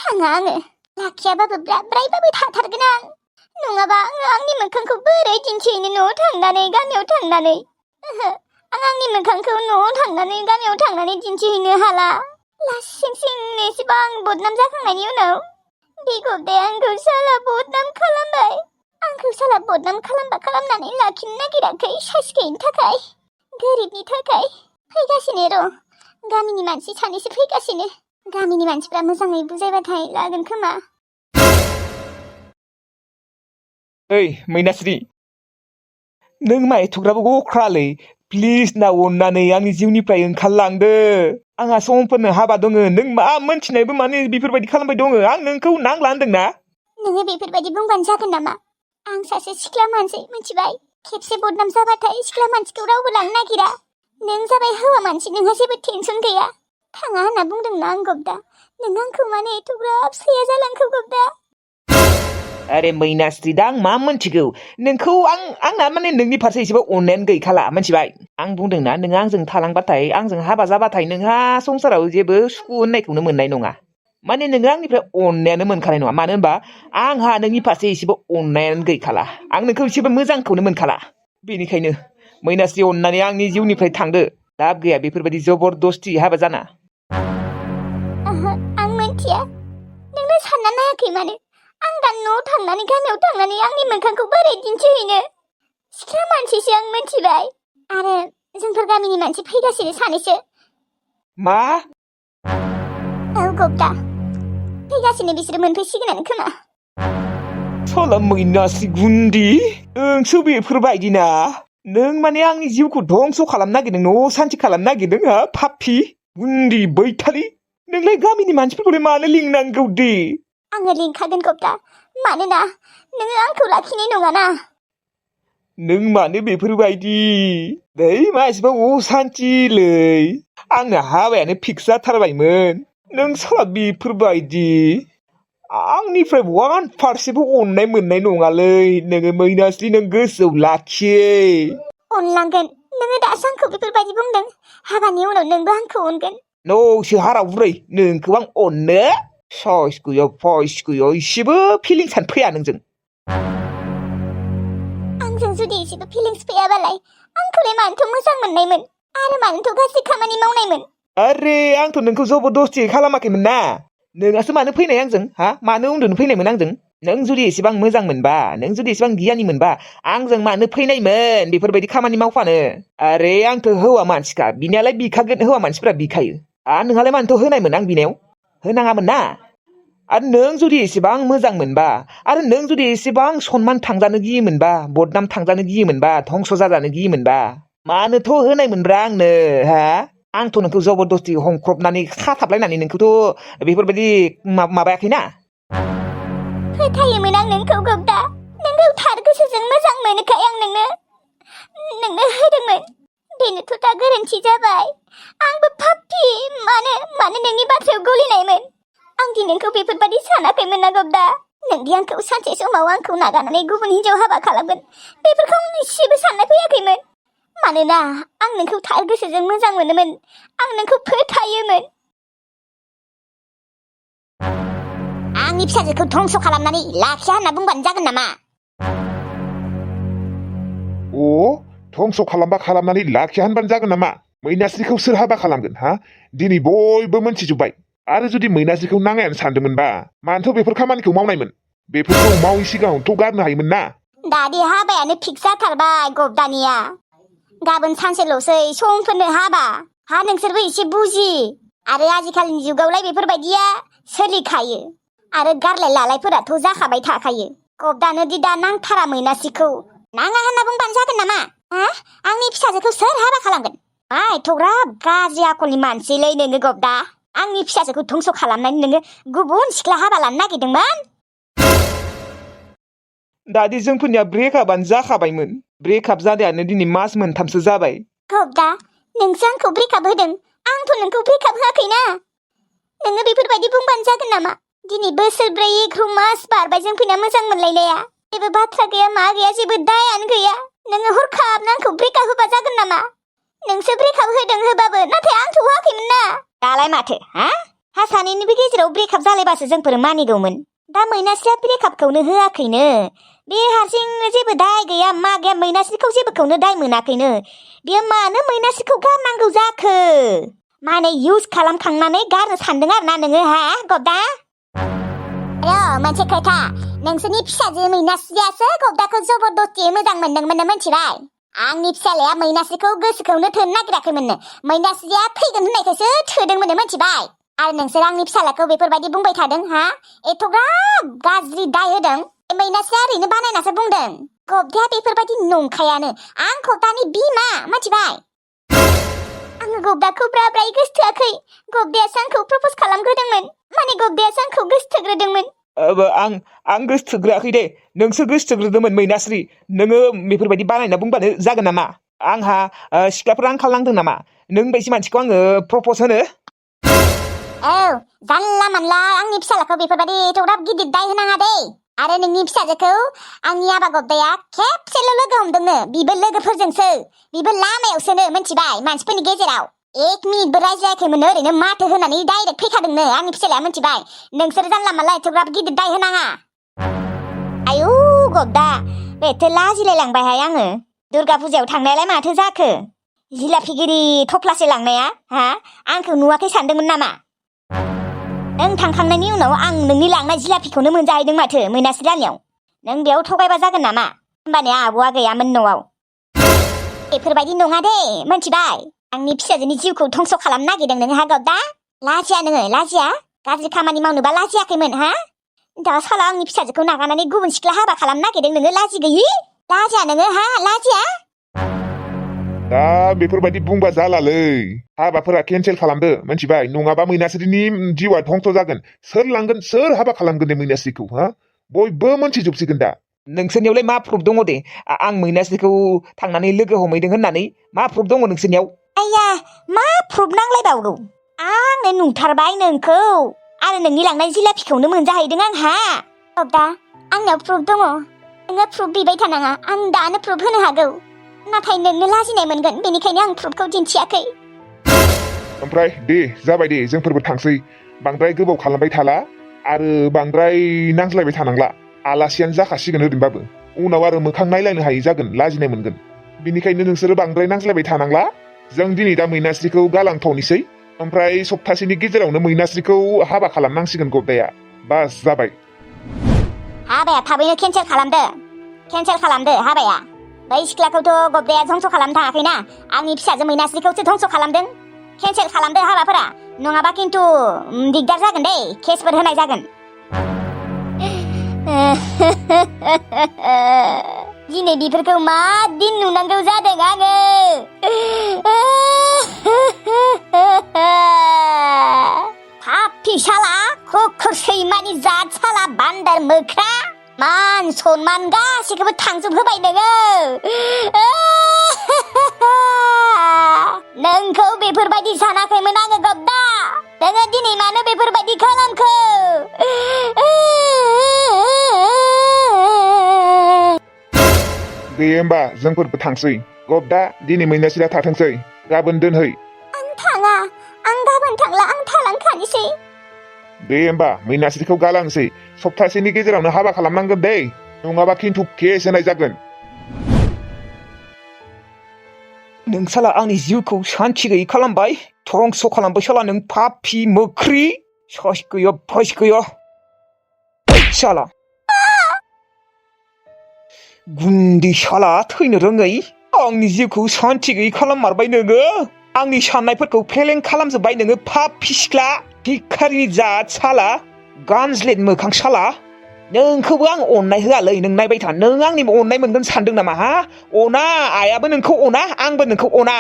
थाङा आङो लाखियाबाबो ब्रायबाबो थाथारगोन आं नङाबा आङो आंनि मोखांखौ बोरै दिन्थिहैनो न'आव थांनानै गामियाव थांनानै ओहो आं आंनि मोखांखौ न'आव थांनानै गामियाव थांनानै दिन्थिहैनो हाला लासिंसिं एसेबां बदनाम जाखांनायनि उनाव बे गब्दाया आंखौ साला बदनाम खालामबाय आंखौ साला बदनाम खालामनानै लाखिनो नागिराखै साइस गैयिनि थाखाय गोरिबनि थाखाय फैगासिनो र' गामिनि मानसि सानैसो फैगासिनो गामिनि मानसिफ्रा मोजाङै बुजायबाथाय लागोन खोमा। ओइ मैनास्रि नों मा एथ'ग्राबो अख्रालै प्लिज ना अननानै आंनि जिउनिफ्राय ओंखारलांदो आंहा समफोरनो हाबा दङ नों मा मोनथिनायबो माने बेफोरबायदि खालामबाय दङ आं नोंखौ नांला होनदोंना नोङो बेफोरबायदि बुंबानो जागोन नामा आं सासे सिख्ला मानसि मिथिबाय खेबसे बदनाम जाबाथाय सिख्ला मानसिखौ रावबो लांनो नागिरा नों जाबाय हौवा मानसि नोंहा जेबो टेनसन गैया थाङा होनना बुंदोंना आं गब्दा नों आंखौ माने एथ'ग्राब सैया जालांखौ गब्दा अरे मैनास्रि दा आं मा मोनथिगौ नोंखौ आंना माने नोंनि फारसे एसेबां अननायानो गैखाला मिथिबाय आं बुंदोंना नोङो आंजों थालांबाथाय आंजों हाबा जाबाथाय नोंहा संसाराव जेबो सुखु होननायखौनो मोननाय नङा माने नोङो आंनिफ्राय अननायानो मोनखानाय नङा मानो होनबा आंहा नोंनि फारसे एसेबो अननायानो गैखाला आं नोंखौ एसेबो मोजांखौनो मोनखाला बेनिखायनो मैनास्रि अननानै आंनि जिउनिफ्राय थांदो लाब गैया बेफोरबायदि जबरदस्ति हाबा जाना आं मिथिया नोंनो सानना नायाखै मानो आं दा न'आव थांनानै गामियाव थांनानै आंनि मोखांखौ बोरै दिन्थिहैनो सिख्ला मानसिसो आं मिथिबाय आरो जोंफोर गामिनि मानसि फैगासिनो सानैसो मा औ गब्दा फैगासिनो बिसोरो मोनफैसिगोनानो खोमा साला मैनास्रि गुन्दि नोंसो बेफोरबायदि ना नों माने आंनि जिउखौ धंस खालामनो नागिरदों न' सान्ति खालामनो नागिरदों हा पापि गुन्दि बैथालि नोंलाय गामिनि मानसिफोरखौलाय मानो लिंनांगौ दे आङो लिंखागोन गब्दा मानोना नोङो आंखौ लाखिनाय नङाना नों मानो बेफोरबायदि नै मा एसेबां असान्तिलै आंना हाबायानो फिक्स जाथारबायमोन नों साला बेफोरबायदि आंनिफ्राय 1%बो अननाय मोननाय नङालै नोङो मैनास्रि नों गोसोआव लाखि अनलांगोन नोङो दासो आंखौ बेफोरबायदि बुंदों हाबानि उनाव नोंबो आंखौ अनगोन नौसो हारा बुरै नोंखौ आं अननो सयस गैया एसेबो फिलिंसानो फैया नोंजों आंजों जुदि एसेबो फिलिंस फैयाबालाय आंखौलाय मानोथ' मोजां मोननायमोन आरो मानोथ' गाज्रि खामानि मावनायमोन आरे आंथ' नोंखौ जबरदस्ति खालामाखैमोन ना नोंहासो मानो फैनाय आंजों हा मानो उन्दुनो फैनायमोन आंजों नों जुदि एसेबां मोजां मोनबा नों जुदि एसेबां गियानि मोनबा आंजों मानो फैनायमोन बेफोरबायदि खामानि मावफानो आरे आंथ' हौवा मानसिखा बिनायालाय बिखागोन हौवा मानसिफ्रा बिखायो नोंहालाय मानोथ' होनायमोन आं बिनायाव होनाङामोन ना आरो नों जुदि एसेबां मोजां मोनबा आरो नों जुदि एसेबां सनमान थांजानो गियोमोनबा बदनाम थांजानो गियोमोनबा धंस जाजानो गियोमोनबा मानोथ' होनायमोनब्रा आंनो हा आंथ' नोंखौ जबरदस्ति हमख्रबनानै खाथाबलायनानै नोंखौथ' बेफोरबायदि माबायाखैना फोथायोमोन आं नोंखौ गब्दा नोंखौ थार गोसोजों मोजां मोनोखाय आं नोंनो होदोंमोन बेनोथ' दा गोरोन्थि जाबाय आंबो पापि मानो नोंनि बाथ्रायाव गलिनायमोन आंदि नोंखौ बेफोरबायदि सानाखैमोन ना गब्दा नोंदि आंखौ सानसे समाव आंखौ नागारनानै गुबुन हिन्जाव हाबा खालामगोन बेफोरखौ आं एसेबो साननाय फैयाखैमोन मानोना आं नोंखौ थार गोसोजों मोजां मोनोमोन आं नोंखौ फोथायोमोन आंनि फिसाजोखौ धंस खालामनानै लाखिया होनना बुंबानो जागोन नामा धंस खालामनानै लाखिया होनबानो जागोन नामा मैनास्रिखौ सोर हाबा खालामगोन हा दिनै बयबो मोनथिजोब्बाय आरो जुदि मैनास्रिखौ नाङायानो सानदोंमोनबा मानोथ' बेफोर खामानिखौ मावनायमोन बेफोरखौ मावै सिगाङावथ' गारनो हायोमोन ना दादि हाबायानो फिक्स जाथारबाय गब्दानिया गाबोन सानसेल'सै समफोरनो हाबा हा नोंसोरबो एसे बुजि आरो आजिखालिनि जुगावलाय बेफोरबायदिया सोलिखायो आरो गारलाय लालायफोराथ' जाखाबाय थाखायो गब्दानो दि दा नांथारा मैनास्रिखौ नाङा होनना बुंबानो जागोन नामा हा आंनि फिसाजोखौ सोर हाबा खालामगोन एथ'ग्राब गाज्रि आखलनि मानसिलै नोङो गब्दा आंनि फिसाजोखौ धंस खालामनानै नोङो गुबुन सिख्ला हाबा लानो नागिरदोंमोन दादि जोंफोरनिया ब्रेकआपआनो जाखाबायमोन ब्रेकआप जानायानो दिनै मास मोनथामसो जाबाय गब्दा नोंसो आंखौ ब्रेकआप होदों आंथ' नोंखौ ब्रेकआप होआखैना नोङो बेफोरबायदि बुंबानो जागोन नामा दिनै बोसोरब्रै 1 मास बारबाय जोंफोरना मोजां मोनलायनाया जेबो बाथ्रा गैया मा गैया जेबो दायानो गैया नोङो हरखाब आंखौ ब्रेकआप होबा जागोन नामा नोंसो ब्रेकआप होदों होबाबो नाथाय आंथ' होआखैमोन ना दालाय माथो हा हा सानैनिबो गेजेराव ब्रेकआप जालायबासो जोंफोर मानिगौमोन दा मैनास्रिया ब्रेकआपखौनो होआखैनो बे हारसिं जेबो दाय गैया मा गैया मैनास्रिखौ जेबोखौनो दाय मोनाखैनो बियो मानो मैनास्रिखौ गारनांगौ जाखो माने इउज खालामखांनानै गारनो सानदों आरोना नोङो हा गब्दा मोनसे खोथा नोंसोरनि फिसाजो मैनास्रियासो गब्दाखौ जबरदस्ति मोजां मोनदोंमोननो मिथिबाय आंनि फिसालाया मैनास्रिखौ गोसोखौनो थोनो नागिराखैमोननो मैनास्रिया फैगोन होननायखौसो थोदोंमोननो मिथिबाय आरो नोंसोर आंनि फिसालाखौ बेफोरबायदि बुंबाय थादों हा एथ'ग्राब गाज्रि दाय होदों मैनास्रिया ओरैनो बानायनासो बुंदों गब्दाया बेफोरबायदि नंखायानो आं गब्दानि बिमा मिथिबाय आङो गब्दाखौ ब्राय गोसोथोआखै गब्दायासो आंखौ प्रप'ज खालामग्रोदोंमोन माने गब्दायासो आंखौ गोसोथोग्रोदोंमोन आं गोसोथोग्रोआखै दे नोंसो गोसोथोग्रोदोंमोन मैनास्रि नोङो बेफोरबायदि बानायना बुंबानो जागोन नामा आंहा सिख्लाफोर आंखाल नांदों नामा नों बायदि मानसिखौ आङो प्रप'ज होनो औ जानला मानला आंनि फिसालाखौ बेफोरबायदि एथ'ग्राब गिदिर दाय होनाङा दे आरो नोंनि फिसाजोखौ आंनि आबा गब्दाया खेबसेल' लोगो हमदोंनो बिबो लोगोफोरजोंसो बिबो लामायावसोनो मिथिबाय मानसिफोरनि गेजेराव 1 मिनिटबो रायज्लायाखैमोन ओरैनो माथो होनानै डाइरेक्ट फैखादोंनो आंनि फिसालाया मिथिबाय नोंसोर जानला मानला एथ'ग्राब गिदिर दाय होनाङा आयौ गब्दा बेथो लाजिलायलांबायहाय आङो दुर्गा फुजायाव थांनायालाय माथो जाखो जिलापिगिरि थफ्लासे लांनाया हा आंखौ नुवाखै सानदोंमोन नामा नों थांखांनायनि उनाव आं नोंनि लांनाय जिलापिखौनो मोनजाहैदों माथो मैनास्रि लानियाव नों बेयाव थगायबा जागोन नामा होमबानिया आब'आ गैयामोन न'आव बेफोरबायदि नङा दे मिथिबाय आंनि फिसाजोनि जिउखौ धंस खालामनो नागिरदों नोंहा गब्दा लाजिया नोङो लाजिया गाज्रि खामानि मावनोबा लाजियाखैमोन हा दा साला आंनि फिसाजोखौ नागारनानै गुबुन सिख्ला हाबा खालामनो नागिरदों नोङो लाजि गैयि लाजिया नोङो हा लाजिया दा बेफोरबायदि बुंबा जालालै हाबाफोरा केन्सेल खालामदो मिथिबाय नङाबा मैनास्रिनि जिउआ धंस जागोन सोर लांगोन सोर हाबा खालामगोन दे मैनास्रिखौ हा बयबो मोनथिजोबसिगोन दा नोंसोरनियावलाय मा प्रुफ दङ दे आं मैनास्रिखौ थांनानै लोगो हमहैदों होननानै मा प्रुफ दङ नोंसोरनियाव आया मा प्रुफ नांलायबावगौ आंनो नुथारबाय नोंखौ आरो नोंनि लांनाय जिलापिखौनो मोनजाहैदों आंहा गब्दा आंनाव प्रुफ दङ नोङो प्रुफ बिबाय थानाङा आं दानो प्रुफ होनो हागौ नाथाय नोंनो लाजिनाय मोनगोन बेनिखायनो आं प्रुफखौ दिन्थियाखै ओमफ्राय दे जाबाय दे जोंफोरबो थांसै बांद्राय गोबाव खालामबाय थाला आरो बांद्राय नांज्लायबाय थानांला आलासियानो जाखासिगोन ओरैनोबाबो उनाव आरो मोखां नायलायनो हायि जागोन लाजिनाय मोनगोन बिनिखायनो नोंसोरो बांद्राय नांज्लायबाय थानांला जों दिनै दा मैनास्रिखौ गालांथ'नोसै ओमफ्राय सप्तासेनि गेजेरावनो मैनास्रिखौ हाबा खालामनांसिगोन गब्दाया बास जाबाय हाबाया थाबैनो केन्सेल खालामदो हाबाया बै सिख्लाखौथ' गब्दाया धंस खालामनो थाङाखैना आंनि फिसाजो मैनास्रिखौसो धंस खालामदों केन्सेल खालामदो हाबाफोरा नङाबा खिन्थु दिगदार जागोन दे केसफोर होनाय जागोन दिनै बेफोरखौ मा दिन नुनांगौ जादों आङो पापि साला कुकुर सैमानि जात साला बान्दार मोख्रा मान सनमान गासैखौबो थांजोबहोबाय नोङो नोंखौ बेफोरबायदि सानाखैमोन आङो गब्दा नोङो दिनै मानो बेफोरबायदि खालामखो दे होमबा जोंफोरबो थांसै गब्दा दिनै मैनास्रिया थाथोंसै गाबोन दोनहै आं थाङा आं गाबोन थांला आं थालांखानोसै दे होमबा मैनास्रिखौ गालांसै सप्तासेनि गेजेरावनो हाबा खालामनांगोन दे नङाबा खिन्थु केस होनाय जागोन नों साला आंनि जिउखौ सान्थि गैयै खालामबाय धंस खालामबाय साला नों पापि मोख्रि सस गैया साला गुन्दै साला थैनो रोङै आंनि जिउखौ सान्थि गैयै खालाममारबाय नोङो आंनि साननायफोरखौ फेलें खालामजोब्बाय नोङो पापि सिख्ला भिखारिनि जात साला गानज्लेद मोखां साला नोंखौबो आं अननाय होआलै नों नायबाय था नों आंनि अननाय मोनगोन सानदों नामा हा अना आइयाबो नोंखौ अना आंबो नोंखौ अना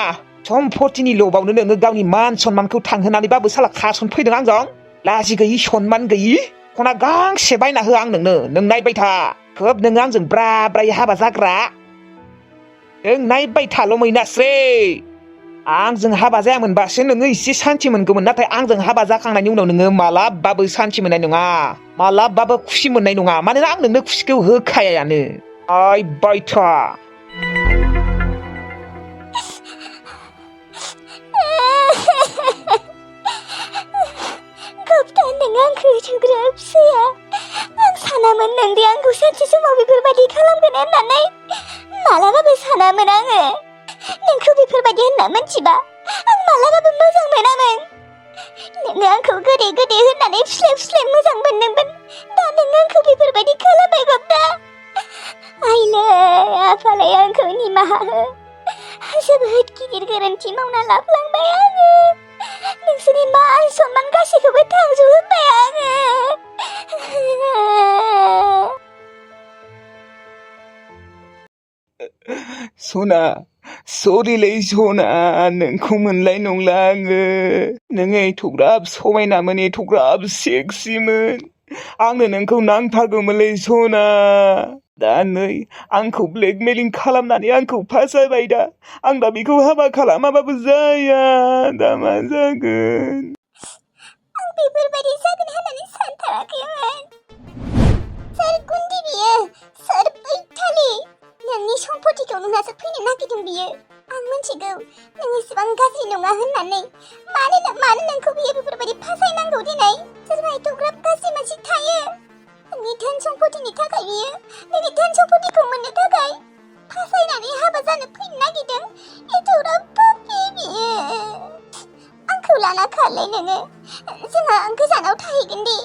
सम्पतिनि लबावनो नोङो गावनि मान सनमानखौ थांहोनानैबाबो साला खासन फैदों आंजों लाजि गैयि सनमान गैयि खना गांसे बायना हो आं नोंनो नों नायबाय था खोब नोङो आंजों ब्राय हाबा जाग्रा नों नायबाय थाल' मैनास्रि आंजों हाबा जायामोनबासो नोङो एसे सान्थि मोनगौमोन नाथाय आंजों हाबा जाखांनायनि उनाव नोङो मालाबाबो सान्थि मोननाय नङा मालाबाबो खुसि मोननाय नङा मानोना आं नोंनो खुसिखौ होखायानो नायबाय था फिसाया आं सानामोन नोंदि आंखौ सानसे समाव बेफोरबायदि खालामगोन होननानै मालाबाबो सानामोन आङो नोंखौ बेफोरबायदि होनना मिथिबा आं मालाबाबो मोजां मोनामोन नोङो आंखौ गोदै गोदै होननानै फिस्लाय मोजां मोनदोंमोन दा नों आंखौ बेफोरबायदि खालामबाय गब्दा आइलै आफालाय आंखौ निमाहा हो जोबोद गिदिर गोरोन्थि मावना लाफ्लांबाय आङो नोंसोरनि मान सनमान गासैखौबो थांजोबहोबाय आङो सना सरिलै सना नोंखौ मोनलाय नंला आङो नोङो एथ'ग्राब समायनामोन एथ'ग्राब सेक्सिमोन आंनो नोंखौ नांथारगौमोनलै सना दा नै आंखौ ब्लेकमेलिं खालामनानै आंखौ फासायबाय दा आं दा बेखौ हाबा खालामाबाबो जाया दा मा जागोन आं बेफोरबायदि जागोन होननानै सानथाराखैमोन सोर गुन्दि बियो सोर बैथालि नोंनि सम्पतिखौ नोंहासो फैनो नागिरदों बियो आं मिथिगौ नों एसेबां गाज्रि नङा होननानै मानो नोंखौ बियो बेफोरबायदि फासायनांगौ दिनै सोरबा एथ'ग्राब गाज्रि मानसि थायो नोंनि धोन सम्पतिनि थाखाय बियो नोंनि धोन सम्पतिखौ मोननो थाखाय फासायनानै हाबा जानो फैनो नागिरदों एथ'ग्राब पापि बियो आंखौ लाना खारलै नोङो जोंहा गोजानाव थाहैगोन दे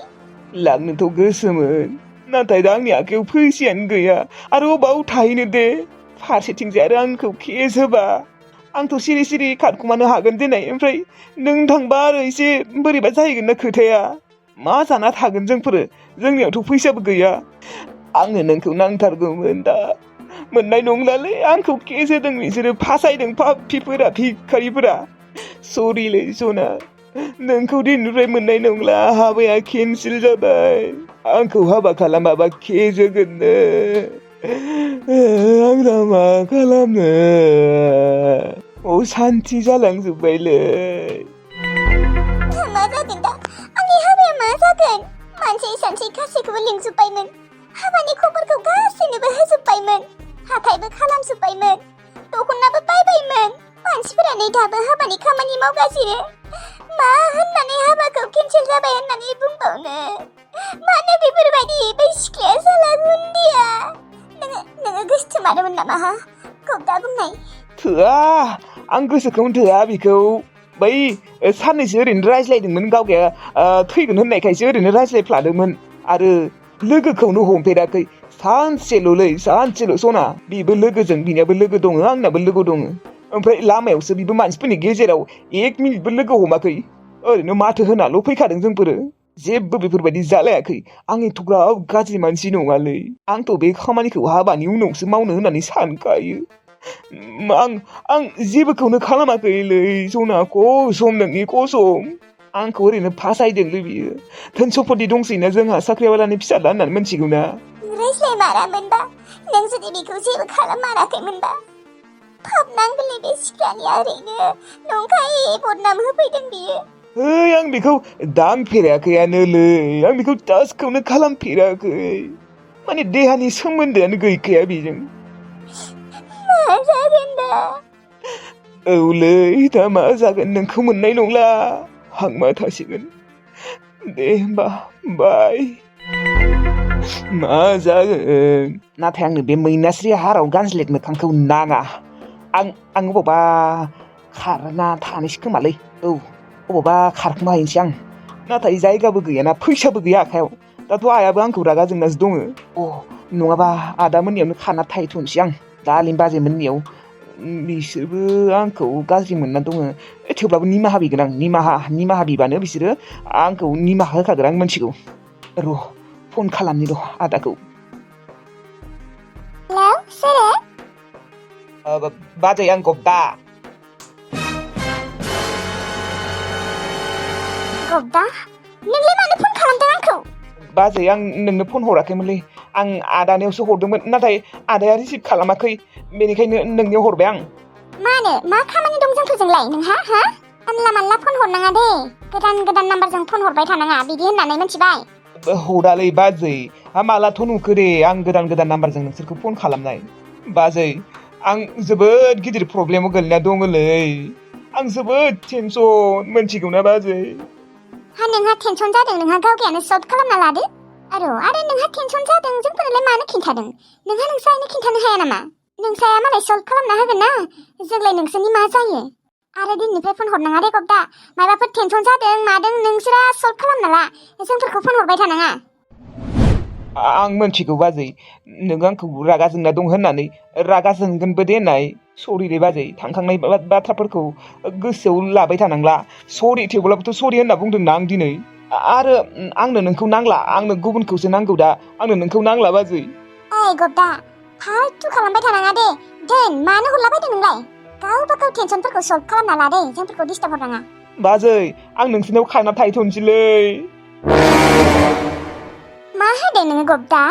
लांनोथ' गोसोमोन नाथाय दा आंनि आखायाव फैसायानो गैया आरो अबाव थाहैनो दे फारसेथिंजाय आरो आंखौ केस होबा आंथ' सिरि सिरि खारखुमानो हागोन दिनै ओमफ्राय नों थांबा आरो एसे बोरैबा जाहैगोन ना खोथाया मा जाना थागोन जोंफोरो जोंनियावथ' फैसाबो गैया आंनो नोंखौ नांथारगौमोन दा मोननाय नंलालै आंखौ केस होदों बिसोरो फासायदों पापिफोरा भिखारिफोरा सरिलै सना नोंखौ दिनैनिफ्राय मोननाय नंला हाबाया केन्सेल जाबाय आंखौ हाबा खालामाबा केस होगोननो आं दा मा खालामनो सान्थि जालांजोब्बायलै मा जागोन दा आंनि हाबाया मा जागोन मानसि सानसि गासैखौबो लिंजोब्बायमोन हाबानि खबरखौ गासैनोबो होजोब्बायमोन हाथायबो खालामजोब्बायमोन दख'नाबो बायबायमोन मानसिफोरा नै दाबो हाबानि खामानि मावगासिनो मा होननानै हाबाखौ केन्सेल जाबाय होननानै बुंबावनो मानो बेफोरबायदि बै सिख्लाया साला गुन्दिया नोङो गोसोथोमारोमोन नामा हा गब्दा बुंनाय थोआ आं गोसोखौनो थोआ बेखौ बै साननैसो ओरैनो रायज्लायदोंमोन गावगाया थैगोन होननायखायसो ओरैनो रायज्लायफ्लादोंमोन आरो लोगोखौनो हमफेराखै सानसेल' सना बेबो लोगोजों बिनियाबो लोगो दङ आंनाबो लोगो दङ ओमफ्राय लामायावसो बेबो मानसिफोरनि गेजेराव 1 मिनिटबो लोगो हमाखै ओरैनो माथो होनाल' फैखादों जोंफोरो जेबो बेफोरबायदि जालायाखै आं एथ'ग्राब गाज्रि मानसि नङालै आंथ' बे खामानिखौ हाबानि उनावसो मावनो होननानै सानखायो आं जेबोखौनो खालामाखैलै सना कसम नोंनि कसम आंखौ ओरैनो फासायदोंलै बियो धोन सम्पति दंसैना जोंहा साख्रियावलानि फिसाला होननानै मिथिगौ ना रायज्लायमारामोनबा नों जुदि बेखौ जेबो खालाममाराखैमोनबा पाप नांगौलै बे सिख्लानिया ओरैनो नंखाय बदनाम होफैदों बियो आं बेखौ दांफेराखैयानोलै आं बेखौ टाचखौनो खालामफेराखै माने देहानि सोमोन्दोआनो गैखाया बेजों मा जागोन दा औलै दा मा जागोन नोंखौ मोननाय नंला हांमा थासिगोन दे होमबा बाय मा जागोन नाथाय आंनो बे मैनास्रि हाराव गानज्लेद मोखांखौ नाङा आं अबावबा खारना थानोसै खोमालै अबावबा खारखुमाहैनोसै आं नाथाय जायगाबो गैयाना फैसाबो गैया आखायाव दाथ' आइयाबो आंखौ रागा जोंनासो दङ नङाबा आदामोननियावनो खाना थाहैथ'नोसै आं दा आलिम बाजैमोननियाव बिसोरबो आंखौ गाज्रि मोनना दङ थेवब्लाबो निमाहा बिगोन आं निमाहा बिबानो बिसोरो आंखौ निमाहा होखागोन आं मिथिगौ र' फन खालामनि र' आदाखौ हेलौ सोरो बाजै आं गब्दा नोंलाय मानो फन खालामदों आंखौ बाजै आं नोंनो फन हराखैमोनलै आं आदानियावसो हरदोंमोन नाथाय आदाया रिसिभ खालामाखै बेनिखायनो नोंनियाव हरबाय आं मानो मा खामानि दं जोंफोरजोंलाय नोंहा हा जानला मानला फन हरनाङा दे गोदान नाम्बारजों फन हरबाय थानाङा बिदि होननानै मिथिबाय हरालै बाजै मालाथ' नुखो दे आं गोदान नाम्बारजों नोंसोरखौ फन खालामनाय बाजै आं जोबोद गिदिर प्रब्लेमाव गोलैना दङलै आं जोबोद टेनसन मिथिगौना बाजै हा नोंहा टेनसन जादों नोंहा गावगायानो सल्भ खालामना लादो आरो नोंहा टेनसन जादों जोंफोरनोलाय मानो खिन्थादों नोंहा नोंसानो खिन्थानो हाया नामा नोंसाया मालाय सल्भ खालामना होगोन ना जोंलाय नोंसोरनि मा जायो आरो दिननिफ्राय फन हरनाङा रे गब्दा माबाफोर टेनसन जादों मादों नोंसोरा सल्भ खालामना ला जोंफोरखौ फन हरबाय थानाङा आं मोनथिगौ बाजै नों आंखौ रागा जोंना दं होननानै रागा जोंगोनबो दे होननाय सरि दे बाजै थांखांनाय बाथ्राफोरखौ गोसोआव लाबाय थानांला सरि थेवब्लाबोथ' सरि होनना बुंदोंना आं दिनै आरो आंनो नोंखौ नांला आंनो गुबुनखौसो नांगौ दा आंनो नोंखौ नांला बाजै ओइ गब्दा फालतु खालामबाय थानाङा दे दोन मानो हरलाबायदों नोंलाय गावबा गाव टेनसनफोरखौ सल्भ खालामना ला दे जोंफोरखौ डिस्टार्ब हरनाङा बाजै आं नोंसोरनाव खाना थाहैथ'नोसैलै मा होदों नोङो गब्दा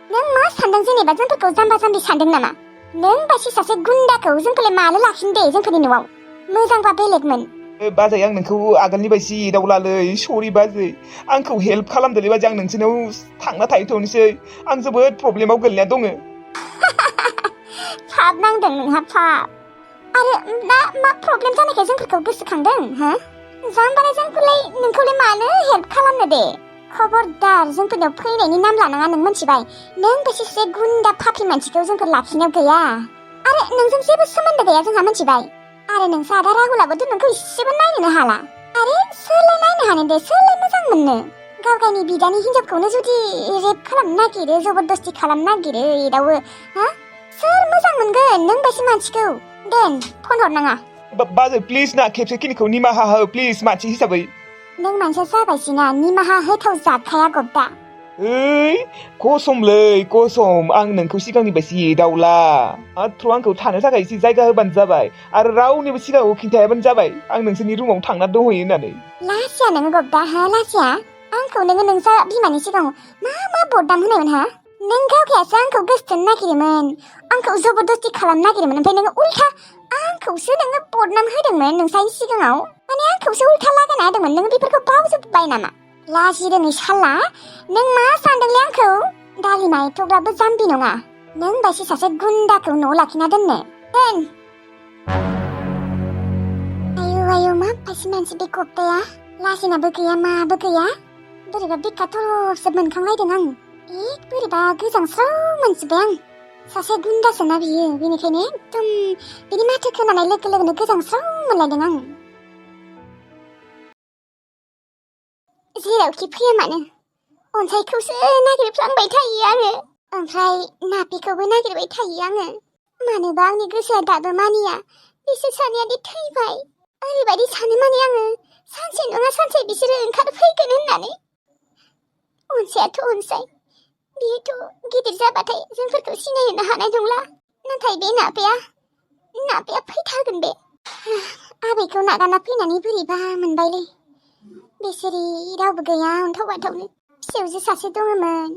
नों मा सानदों जेनेबा जोंफोरखौ जाम्बा जाम्बि सानदों नामा नों बायदि सासे गुन्दाखौ जोंफोरलाय मानो लाखिनो दे जोंफोरनि न'आव मोजांबा बेलेगमोन बाजै आं नोंखौ आगोलनि बायदि एदावलालै सरि बाजै आंखौ हेल्प खालामदोलै बाजै आं नोंसोरनाव थांना थाहैथ'नोसै आं जोबोद प्रब्लेमाव गोलैना दङ फाब नांदों नोंहा फाब आरो दा मा प्रब्लेम जानायखाय जोंफोरखौ गोसोखांदों हा जाम्बालाय जोंखौलाय नोंखौलाय मानो हेल्प खालामनो दे खबरदार जोंफोरनियाव फैनायनि नाम लानाङा नों मोनथिबाय नों बेसे गुन्दा फाफ्लि मानसिखौ जोंफोर लाखिनायाव गैया आरो नोंजों जेबो सोमोन्दो गैया जोंहा मोनथिबाय आरो नोंसा आदा राहुलाबोथ' नोंखौ इसेबो नायनोनो हाला आरे सोरलाय नायनो हानो दे सोरलाय मोजां मोननो गावगायनि बिदानि हिनजावखौनो जुदि रेप खालामनो नागिरो जबरदस्ति खालामनो नागिरो एदावो हा सोर मोजां मोनगोन नों बायदि मानसिखौ दोन फन हरनाङा बाजै प्लिज ना खेबसे खिनिखौ निमाहा हो प्लिज मानसि हिसाबै नों मानसिया जाबायसिना निमाहा होथाव जाखाया गब्दा ओइ कसमलै कसम आं नोंखौ सिगांनि बायदि एदावला माथ्र आंखौ थानो थाखाय एसे जायगा होबानो जाबाय आरो रावनिबो सिगाङाव खिन्थायाबानो जाबाय आं नोंसोरनि रुमाव थांना दंहैयो होननानै लासिया नोङो गब्दा हा लासिया आंखौ नोङो नोंसा बिमानि सिगाङाव मा बदनाम होनायमोन हा नों गावगायासो आंखौ गोसथोनो नागिरोमोन आंखौ जबरदस्ति खालामनो नागिरोमोन ओमफ्राय नोङो उल्था आंखौसो नोङो बदनाम होदोंमोन नोंसानि सिगाङाव माने आंखौसो उल्था लागायना होदोंमोन नोङो बेफोरखौ बावजोब्बाय नामा लाजि रोङै साला नों मा सानदोंलै आंखौ दालिमा एथ'ग्राबो जाम्बि नङा नों बायदि सासे गुन्दाखौ न'आव लाखिना दोननो दोन आयौ मा बायदि मानसि बे गब्दाया लाजिनाबो गैया माबो गैया बोरैबा बिखाथरसो मोनखांलायदों आं बोरैबा गोजांस्राव मोनजोब्बाय आं सासे गुन्दासोना बियो बेनिखायनो एकदम बिनि माथो खोनानाय लोगो लोगोनो गोजांस्राव मोनलायदों आं जेरावखि फैया मानो अनसायखौसो नागिरफ्लांबाय थायो आङो ओमफ्राय नाफिखौबो नागिरबाय थायो आङो मानोबा आंनि गोसोआ दाबो मानिया बिसोर सानैयादि थैबाय ओरैबायदि सानो माने आङो सानसे नङा सानसे बिसोरो ओंखारफैगोन होननानै अनसायाथ' अनसाय बियोथ' गिदिर जाबाथाय जोंफोरखौ सिनायहोनो हानाय नंला नाथाय बे नाफाया फैथारगोन बे आबैखौ नागारना फैनानै बोरैबा मोनबायलै बिसोरी रावबो गैया अन्थाव बाथावनो फिसौजो सासे दङमोन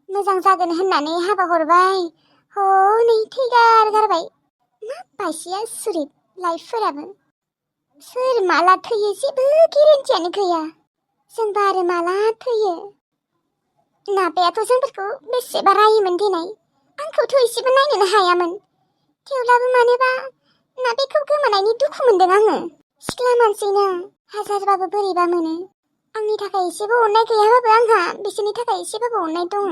मोजां जागोन होननानै हाबा हरबाय हनै थैगारगारबाय मा बायसिया सुरित लाइफफोराबो सोर माला थैयो जेबो गेरेन्टियानो गैया जोंबा आरो माला थैयो नाफायाथ' जोंफोरखौ बेसेबा रायोमोन देनाय आंखौथ' एसेबो नायनोनो हायामोन थेवब्लाबो मानोबा नाफायखौ गोमानायनि दुखु मोनदों आङो सिख्ला मानसिनो हाजारबाबो बोरैबा मोनो आंनि थाखाय एसेबो अननाय गैयाबाबो आंहा बिसोरनि थाखाय एसेबाबो अननाय दङ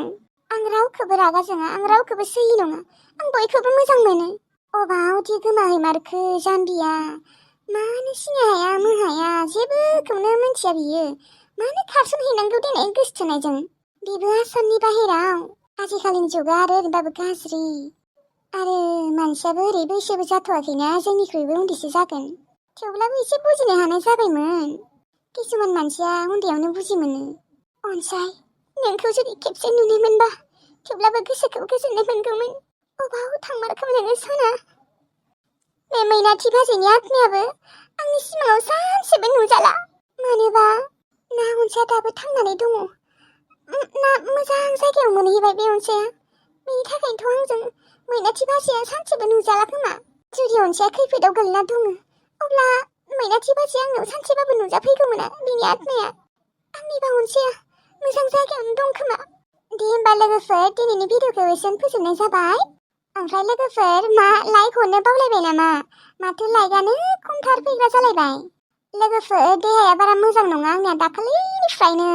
आं रावखौबो रागा जोङा आं रावखौबो सैयि नङा आं बयखौबो मोजां मोनो अबावदि गोमाहैमारखो जाम्बिया मानो सिनाय हाया मोहाया जेबोखौनो मिन्थिया बियो मानो खारसनहैनांगौ देनाय गोसथोनायजों बेबो आसामनि बाहेराव आजिखालिनि जुगा आरो ओरैबाबो गाज्रि आरो मानसियाबो ओरै बैसोबो जाथ'वाखैना जोंनिख्रुइबो उन्दैसो जागोन थेवब्लाबो एसे बुजिनो हानाय जाबायमोन किसुमान मानसिया उन्दैयावनो बुजि मोनो अनसाय नोंखौ जुदि खेबसे नुनो मोनबा थेवब्लाबो गोसोखौ गोजोननाय मोनगौमोन अबाव थांमारखो नोङो सना बे मैनाथि बाजैनि आत्मायाबो आंनि सिमाङाव सानसेबो नुजाला मानोबा ना अनसाया दाबो थांनानै दङ ना मोजां जायगायाव मोनहैबाय बे अनसाया बेनि थाखायनोथ' आंजों मैनाथि बाजैया सानसेबो नुजाला खोमा जुदि अनसाया खैफोदाव गोलैना दङ अब्ला मैनाथि बाजैया आंनाव सानसेबाबो नुजाफैगौमोन बिनि आत्माया आंनिबा अनसाया मोजां जायगायावनो दं खोमा दे होमबा लोगोफोर दिनैनि भिडिअखौ एसेनो फोजोबनाय जाबाय ओमफ्राय लोगोफोर मा लाइक हरनो बावलायबाय नामा माथो लाइकआनो खमथार फैग्रा जालायबाय लोगोफोर देहाया बारा मोजां नङा आंनिया दाखालिनिफ्रायनो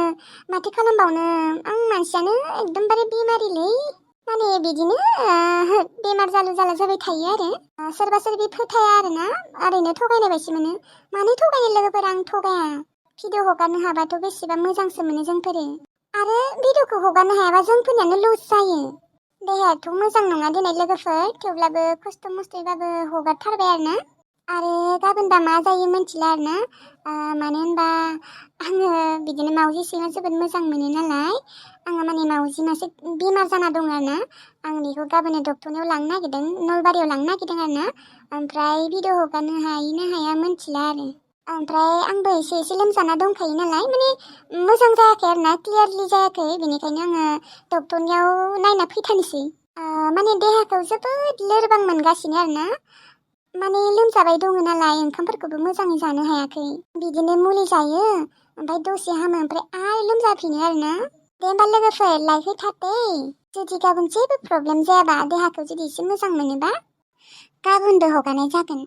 माथो खालामबावनो आं मानसियानो एकदमबारे बेमारिलै माने बिदिनो बेमार जालु जाला जाबाय थायो आरो सोरबा सोरबि फोथाया आरोना ओरैनो थगायनाय बायदि मोनो मानो थगायनो लोगोफोर आं थगाया भिडिअ हगारनो हाबाथ' बेसेबा मोजांसो मोनो जोंफोरो आरो भिडिअखौ हगारनो हायाबा जोंफोरनियानो लस जायो देहायाथ' मोजां नङा दिनै लोगोफोर थेवब्लाबो खस्थ' मस्थ'यैबाबो हगारथारबाय आरो गाबोनबा मा जायो मिथिला आरोना मानो होनबा आङो बिदिनो मावजि सैमा जोबोद मोजां मोनो नालाय आङो माने मावजि मासे बेमार जाना दं आरोना आं बेखौ गाबोन डक्टरनियाव लांनो नागिरदों नलबारियाव लांनो नागिरदों आरोना ओमफ्राय भिडिअ हगारनो हायो ना हाया मिथिला आरो ओमफ्राय आंबो एसे लोमजाना दंखायो नालाय माने मोजां जायाखै आरोना क्लियारलि जायाखै बेनिखायनो आङो डक्टरनियाव नायना फैथारनोसै माने देहाखौ जोबोद लोरबां मोनगासिनो आरोना माने लोमजाबाय दङ नालाय ओंखामफोरखौबो मोजाङै जानो हायाखै बिदिनो मुलि जायो ओमफ्राय दसे हामो ओमफ्राय आरो लोमजाफिनो आरोना दे होमबा लोगोफोर लाइक होथार जुदि गाबोन जेबो प्रब्लेम जायाबा देहाखौ जुदि एसे मोजां मोनोबा गाबोनबो हगारनाय जागोन